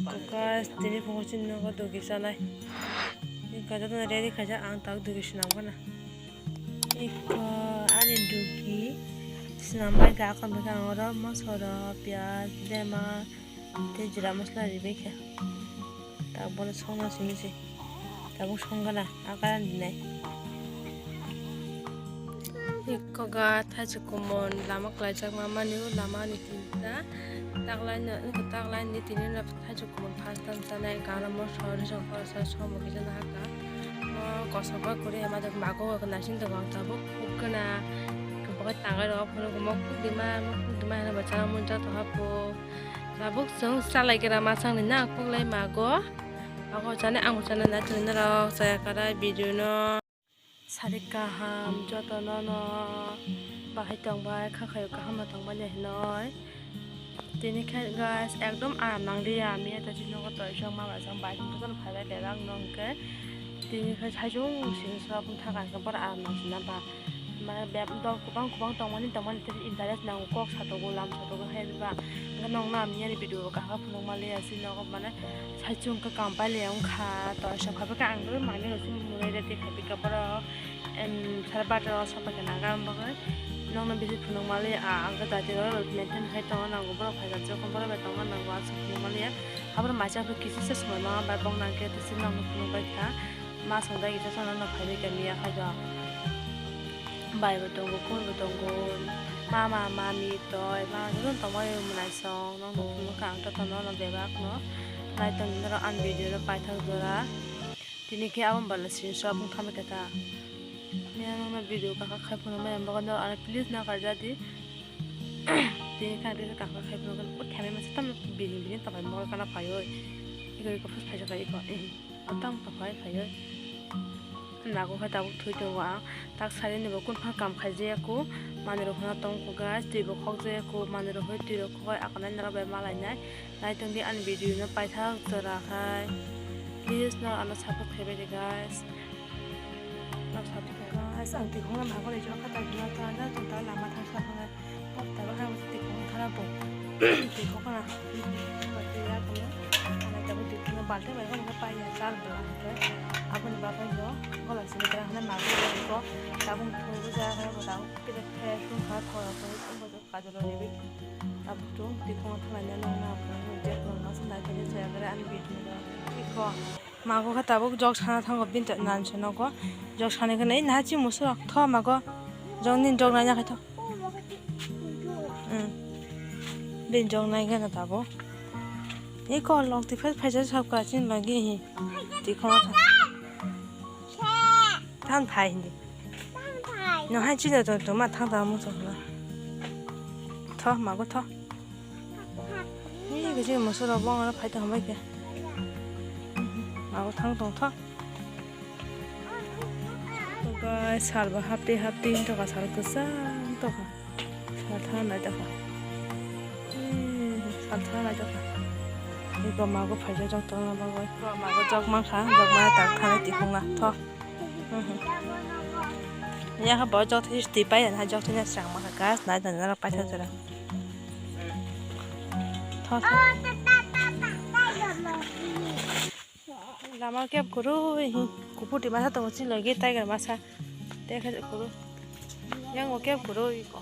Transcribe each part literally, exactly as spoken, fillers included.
Guys, tini phungo chini nogo dugi chanai. Iko jotono ready khaijak, ang tabuk dugi swnam gana. Iko ani dugi swnam bai kha, akon bai kha ang oro mosoro, piyaj, dema, tei jira masala ribai kha. Tabuk bono songna simi se. Tabuk song gana, akara dinai. Iko ga thaichuk kumon lama kwlaijak ma mani o lama ni tinta. Taklai no, iko taklai ni tini no thaichuk kumon first time chanai, gana mo sori song kora sa somo kisa na haka. Mo koso ba kuri ma dok mago ko nasing dok ang tabuk kuk gana. Ko bagai tangai ro phunu ko mo kuk dima, mo kuk dima hana ba chana mun jato hapo. Tabuk chwng chalai gra ma chang ni na kuk lai mago. Ako chana ang chana na tuni norok chaya karai video no. Sari kaham joto no no bahai tong bai kha khayo kaham no tong bai hinoi. Tini khe guys ekdom aram nang liya miya ta chini nogo toi chong ma ba chang bai chong phai bai bebak no hwnkhe. Tini khe saichung sini sora bung thakan khe boro aram nang sina ba. Mane beb dol kubang kubang tongmani tongmani tei interest nango kok satogo lam satogo hai ba. Hwnkhe nokno ang miyani video bo kaham phunukma liya chini nogo mane saichung khe kam pailiya wngkha to sa phaiba khe ang dol mane rosong munai rete khaipikha borok em sare bata o sopai khe nang bagwi nokno bisi phunukma liya ang khe dati rok maintain khai tongo nango borok phaikha jokhon borok bai tongma nango aswk phunukma liya aboni maisa khe kisisa swmai ma bai bok nang khe tei chini nokno phunukbai kha. Ma songdai kisa sono no phaibai kha miya khai do. Bai bo tongo, kul bo tongo, mama, mami, toi, ma joto tongmani mwnai song, nokno phunukha ang joto nono bebak no. Nai tong norok ani video no paithak jora. Tini khe abo bala sini sop wngkha khe ta. Miya nokno video kaka khai phunukmani ang bagwi norok ano please no kar jadi. Tini khe ang kaka khai phunukmani o themai masa tamo bini bini tongmani bagwi kana phaiwi. Iko iko first phaisa kha iko. Atang papai phaiwi. Nago khe tabuk thwi tongo ang. Tak sari ni bo kun pha kam khai jaya ku. Manwi rok hwnna tong ku guys. Twi bo khok jaya ku. Manwi rok hoi twi rok khok akonai norok bai malai nai. Nai tong di ani video no paithak jora khai. Please no ano support khai bai di guys. No support khai. Guys, ang twi khong lama bo le jora kha ta guna ta na tong ta lama thang sa thang. Tabuk ang twi khong thana bo. Twi khong khana. Ba twi ya khong. Ana tabuk twi khong balte bai khong pa ya chal bla. Aboni bagwi no gola sini tra hana ma ko ko. Tabuk thong bu ja ha bo tabuk kire khe thong kha thora ko ko ko kajolo ni bi. Tabuk thong twi khong thana na na na ko je ko ma sa na ko je ya gara ani bi. Ko. Mago kha tabuk jok sana thango bini nan se nogo. Jok sani khe nai naha chi musu rok tho mago. Jok nini jok naina khai tho. Hmm. Bini jok nai khe na tabuk. Iko lok ti phai phai sa sab ka chin lagi hi. Ti khoma tha. Than phai hindi. No hai chi da to to ma thang ta musu na. Tho mago tho. Ni kisi musu rok bong aro phai tong bai khe. Abo thang tong tho. Guys, sal bo hapti hapti wng tongkha, sal kwchang tongkha. Sal thang nai tongkha. Sal thang nai tongkha. Iko mago phaijak jok tongna bagwi. Iko mago jok mankha, jok maya tak thani tikhunga. Tho. Yakha bo jok thai twi pai ha, jok thai srang mankha, gas nai tongna paithak jora. Tho, tho. Lama kep kwrwi hi, kuphur twi masa tongo chini logi tiger masa. Tei khe kwrwi. Yang bo kep kwrwi ko.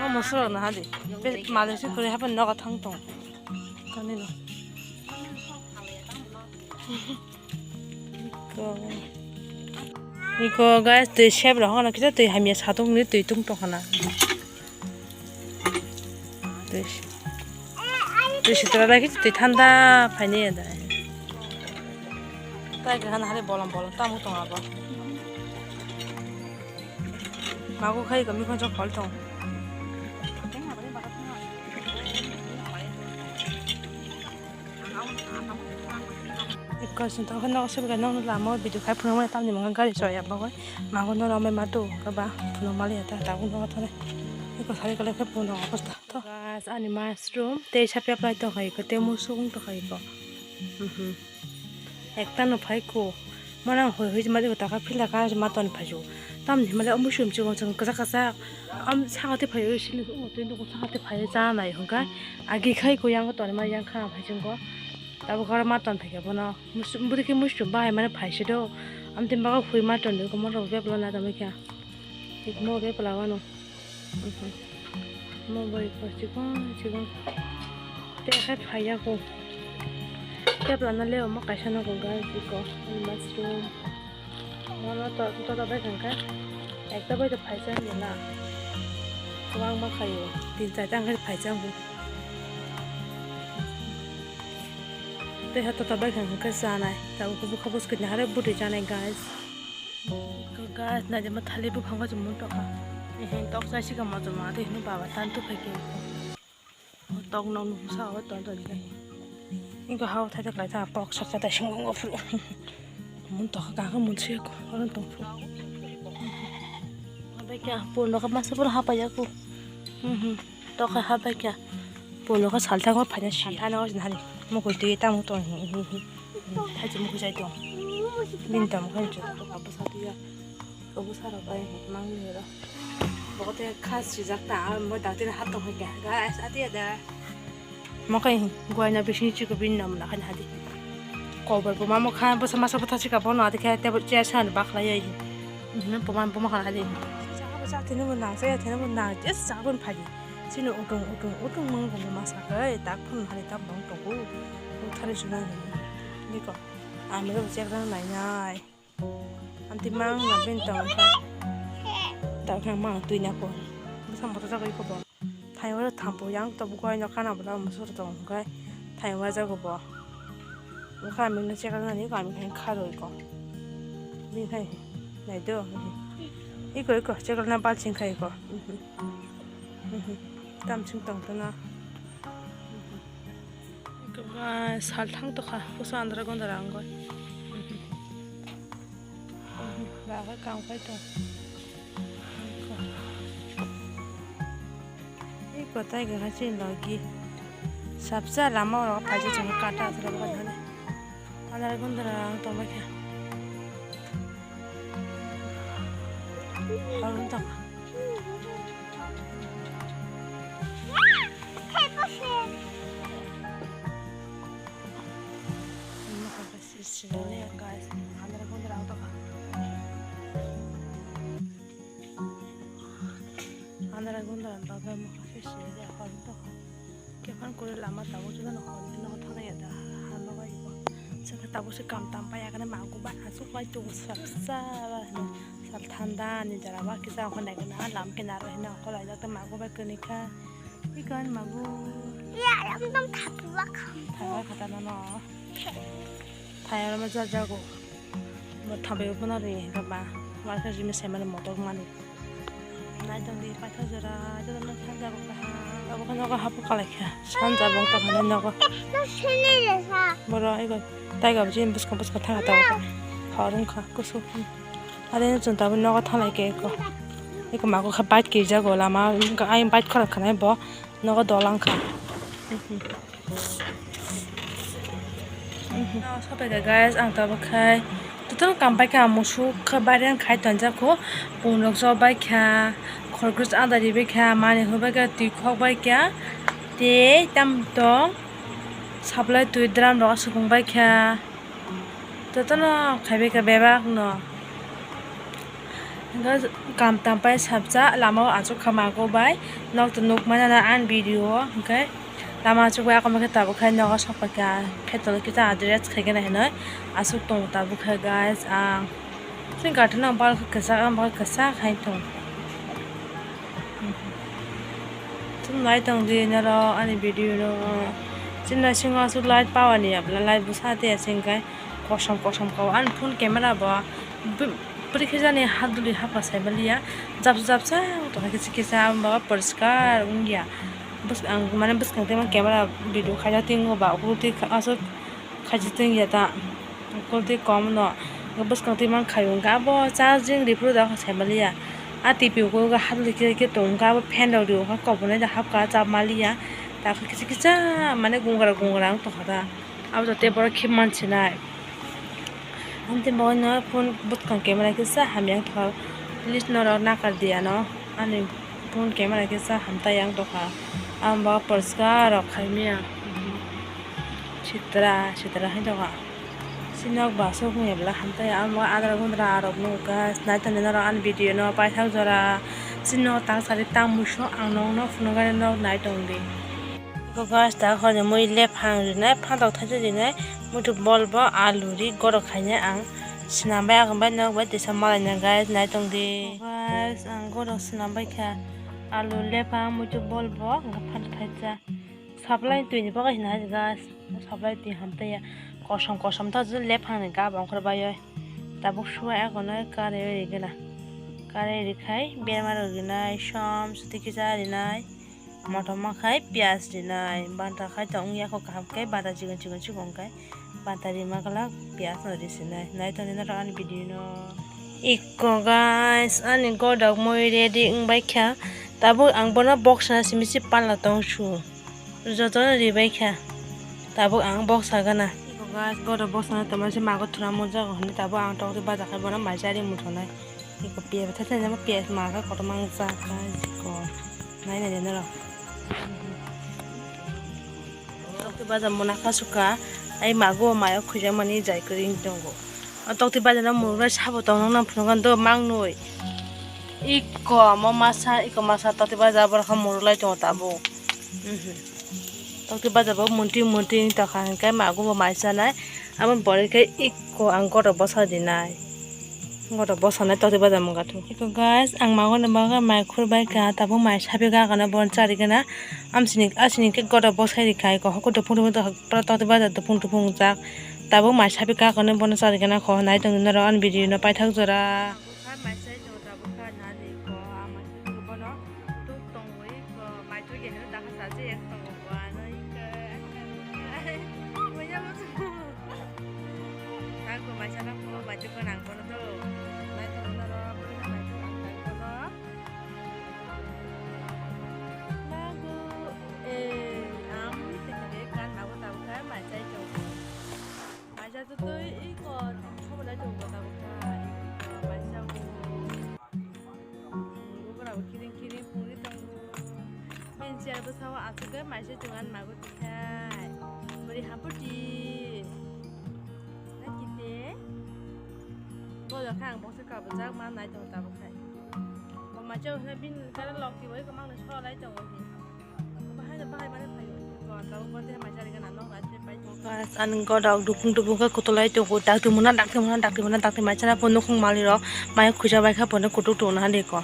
O moso rok naha di. Be malik se kwrwi hapan nogo thang tong. Kani no. Iko. Iko guys, twi sep rok hono kisa twi hamya satung ni twi tung tong khana. Twi, twi sitra lagi twi thanda phaini da. Tai ga hana hari bolom bolom tamu tong abo. Mago khai kami khon chok khol tong. Ekka sinta khe nok sebe khe nok lama o video khai phunukmani tamni mungkha gari chaya bagwi mago no ramai ma tu khe ba phunukmali ya ta tabuk no thore ekka sari kale khe phunuk obostha to. Guys, ani mushroom tei sapya pai tongkha iko tei musuk wng tongkha iko. Mhm. Ekta no phai ko. Mona hoi hoi ma dego taka phila ka ma ton phai jo. Tamni himale o muisum chikon chikon kwchak kwchak. Am sakati phaiwi sini o twi nugo sakati phaiwi chanai hwnkhe. Agi khai ko yang tonima yang kha phai chwngko. Tabuk oro ma ton phaikhe bono. Muisum bwrwi khe muisum bahai mane phaise do. Amtwi bago hwi ma ton di komo rok bebla na tongwi kha. Mo bebla wano. Mo bai ko chikon chikon. Te khai phaiya ko. Bebla na le omo kaisa nogo guys iko. Mushroom. Mono to, to, to bai kangkha. Ekta bai to phaisa nila. Kwbangma khaio. Tin charta wngkha phaisa wngkha. Tei ha to, to bai kangkha chanai. Tabuk bukha bwskang ni hare bwtwi chanai, guys. Guys, naidi ma thali buphang bai chumui tokha. Ehe, tok chai sika mochoma, tei hino baba tan tu phaikhe. O tok nok nung sa o ton ton khe. Ingo hao thai thai khlai ta pok sak ta sing go phuru. Mun tok ka ka mun se ko oro tong phuru. Abai kya pun ka masa pura hapa ya ko. Mhm. Tok ha bai kya. Pun ka sal ta ko phanya si. Thana o nani. Mo ko ti ta mo ton. Hai mo ko jai ton. Bin tam kan jo. Tok ka basa tu ya. Obo sarok ai mangni ro. Bote kha sijak ta, mo dakti na hatong hai kya. Guys, ati ada. Mo kai guai na bising chiko bin nam na kan hadi. Kobor bo mamo kha bo sama sa bota chika bono ati khe table chair san bak lai ai. Mhm, bo man bo ma kan hadi. Sa bo sa thini bo nang, sa thini bo nang, just sa bon phadi. Sino utung utung utung mang bo ma sa kai tak phun hadi tak bang toku. Uthari suna. Niko. Ami ro chek rang nai nai. Anti mang na bin tong kha. Ta kha mang tui na ko. Bwsa moto jagoi ko bo. Thai oro thampo yang to buko no kana bwla musur tong kha. Thai wa jago bo. Kha mi no chekal nani kha mi kha roi ko. Bin khai. Nai do. Iko iko chekal na bal ching khai ko. Tam ching tong to na. Salthang tokha, kusa andra gondra angoi. Raga kangpai tong. Iko tai gaha chin logi. Sapsa lama oro phaisa chwng kata asra bwkha dhani. Andra gondra ang tongbai kha. Horun tokha. Andra gondra ang tokha. Andra gondra ang tokha, mokha se sile de horun tokha. Kephan kore lama tabuk jotono hor no thana ya da ha nogo ibo. Saka tabuk se kam tam paya kane magu ba asuk bai tu sapsa ba sal thanda ni jara ba kisa hone kana lam kinaro hino kolai jak magu bai kani kha. Ikan magu. Ya, lam tam thatu ba kham. Thawa khata no no. Thai aro ma jajago. Mo thabai phano ri hwnkhe ba. Wa khe jimi sai mani motok mani. Nai tong di paithak jora, jotono thanjago kaha. Abo khe nogo hapu kalai kha. Sanja bong tong hwnwi nogo. No sene le sa. Boro ego taiga bujin bwskang bwskang thang ta. Hor wngkha kusu. Ade no chwng tabuk nogo thanglai khe eko. Eko mago kha bike kijago lama, ayang bike khorang khanai bo nogo dolang kha. Sopai kha guys, ang tabuk khai total kam bai kha, musuk kha bairen khai tonjak kho, pungrok chop bai kha, khoroksa ada ribai kha, mani hubai kha, twi khok bai kha, tei tam tong supply twi drum rok aswk wng bai kha, total no khaibai kha bebak no. Hwnkhe kam tam pai sapsa lama o achuk kha mago bai nok to nuk manya na ani video o hwnkhe lama achuk bai akoma khe tabuk khai nogo sok pai kha pheto kisa address khai gana hinwi achuk tongo tabuk khai guys ang chini gari no bal khe kwchak ang bal kwchak hai tong. Chwng nai tong di norok ani video no. Chini naising o aswk light power ni ya bwla light bwsa tei aswk hwnkhe kosom kosom kok ani phone camera bo bw-, bwrwi khe jani haduli hapha sai maliya japsa japsa tongkha kisa kisa abo poriskar wngya. Bwswk ang mane bwskang tei camera video khaijak tongo ba ukulti aswk khaijak tongya ta. Kwtwi kom no bwskang twi man khaio hwnkhe abo charging ripro da sai maliya. A T V ukgo hadli khe khe tong wngkha abo fan rok rio wngkha kobonai da hapkha chap maliya. Takhe kisa kisa mane gungra gungra wng tongkha da. Abo da tei borok khe mansinai. Amtwi bo no phone bwskang camera kisa hamya wngkha. Please norok nakar di ano, ani phone camera kisa hamtai yang tokha, ang bo poriskar rok khaimya, sitra sitra hai tokha. Sinok ba sok wngya bwla hamtai, ang bo adra gundra rok nukha, nai tongdi norok ani video no paithak jora. Sinok tang sari tang muiso ang nokno phunukgani nok nai tongdi. Eko guys, ta hwnwi mui lephang rinai, phantok thaisa rinai, muitu bol bo alu ri gorok khainai ang swnam bai, agam bai, nok bai, tisa malai na guys, nai tongdi. Guys, ang gorok swnam bai kha, alu lephang, muitu bol bo, hwnkhe phantok thaisa. Supply twi ni bagwi hwnwi guys, supply twi hamtaiya, kosom kosom ta lephang ni gab ongkhor bai oi. Tabuk suwa ekono kare rigena, kare rikhai berma rok rinai, som suti kisa rinai. Motom ma khai piyaj rinai, banta khai tong wngya kho kaham khe, banta chikon chikon chikon khai banta rima glak piyaj no risinai. Nai tongdi norok ani video no. Ikko guys, ani godok mui ready wngbai kha. Tabuk ang bono box na simi si pala tong su. Jotono ribai kha. Tabuk ang box sagana. Ikko guys, godok box na tongma si mago thuna mujago hwnwi tabuk ang tokti baja khai bono mai chari muthonai. Iko piyaj bwthai thani ma piyaj ma khe kotorma wngkha kha iko. Nai nai de norok. Tokti baja mona kha sukha. Ai mago mayo khujak mani jai kwrwi wng tongo. O tokti baja no murungnai sabo tong nang nang phunukha do mangnoi. Iko mo masa iko masa tokti baja borok kha murulai tongo tabuk. Mhm. Tokti baja bo munti munti wng tongkha hwnkhe mago bo mai chanai. Amo borok khe iko ang goto bwsa rinai. Goto bwsanai tokti baja mung kha thu. Iko guys, ang mago ni bagwi mai khur bai kha, tabuk mai sabi kha, bono charigena. Amsini, asini khe goto bwsai rikha, iko hoko topung topung tokha, pura tokti baja topung topung jak. Tabuk mai sabi kha, bono charigena kho, nai tongdi norok ani video no paithak jora. Bwkha mai sai tongo tabuk kha nani ko, a mai sai tongo bono tuk tongwi ko, mai tui ge hino dakha sa je ek tongo ko, ano ika, aka, aka, manya mo tongo. Nang ko mai sana ko, mai tui ko nang bono do. Mai tui ko naro, bono mai tui ang nang bono. Mago, eh, am, tengah kan, mago tabuk kha mai sai tongo. Maisa tu tui iko sobo nai tongo tabuk kha, iko maisa o. Gubura bo kiring kiring pungri tongo. Bini chair bwsao aswk khe maisa chwng ani mago tikhai. Bwrwi hampoti. Nai kite. Bodo kha ang boksa kabujak ma nai tongo tabuk khai. Bo maisa o hwnwi bini gana lok kibo iko mangno solai tongo hi. Bahai bahai mane phaio. Tabuk bo tei maisa rigana nok bai. Guys, ani godok dukung dukung khe kutulai tongo, dakti muna, dakti muna, dakti muna, dakti maisana po nukhung mali rok maya khuja bai kha pono kutuk tongo hande ko.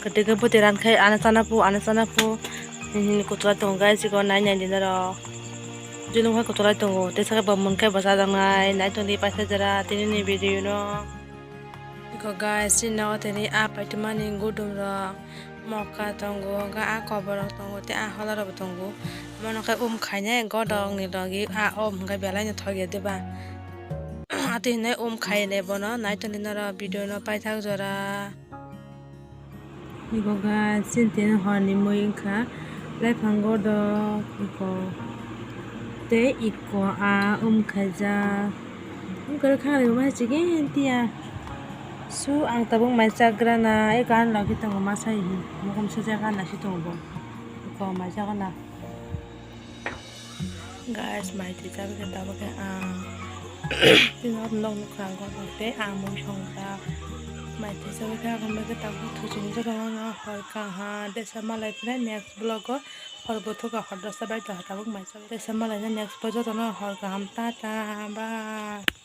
Kwtwi khe bwtwi ran khai ana chana po, ana chana po, hini hini kutulai tongo guys, iko nai nai di norok. Julung khe kutulai tongo, tei saka bo mun khe bo chajaknai, nai tongdi paisa jora tini ni video no. Iko guys, chini nogo tini a paitoma ni gudum rok. Moka tongo, hwnkhe a koborok tongo, tei a holarokbo tongo. Bono khe um khainai godokni logi a om hwnkhe belai no thokya diba? Atwi hinwi um khainai bono, nai tongdi norok video no paithak jora. Iko kha chini tini horni mui wngkha, laiphang godok iko tei iko a um khaijak. Wngkha kha bai chikhe tiya. Su ang tabuk mai chagrana, eko ani logi tongo masa hi, mokom sujak ani nasi tongo bo. Eko mai chagrana. Guys, mai twi chabi khe tabuk khe ang tini nok nukha ang kotor tei ang mui songkha. Mai twi chabi khe ang bai khe tabuk thuching joto no hor kaham tei sa malai philai next vlog o hor bwthwk hor dosa bai tongkha tabuk mai chabi tei sa malai next vlog joto no hor kaham tata bye.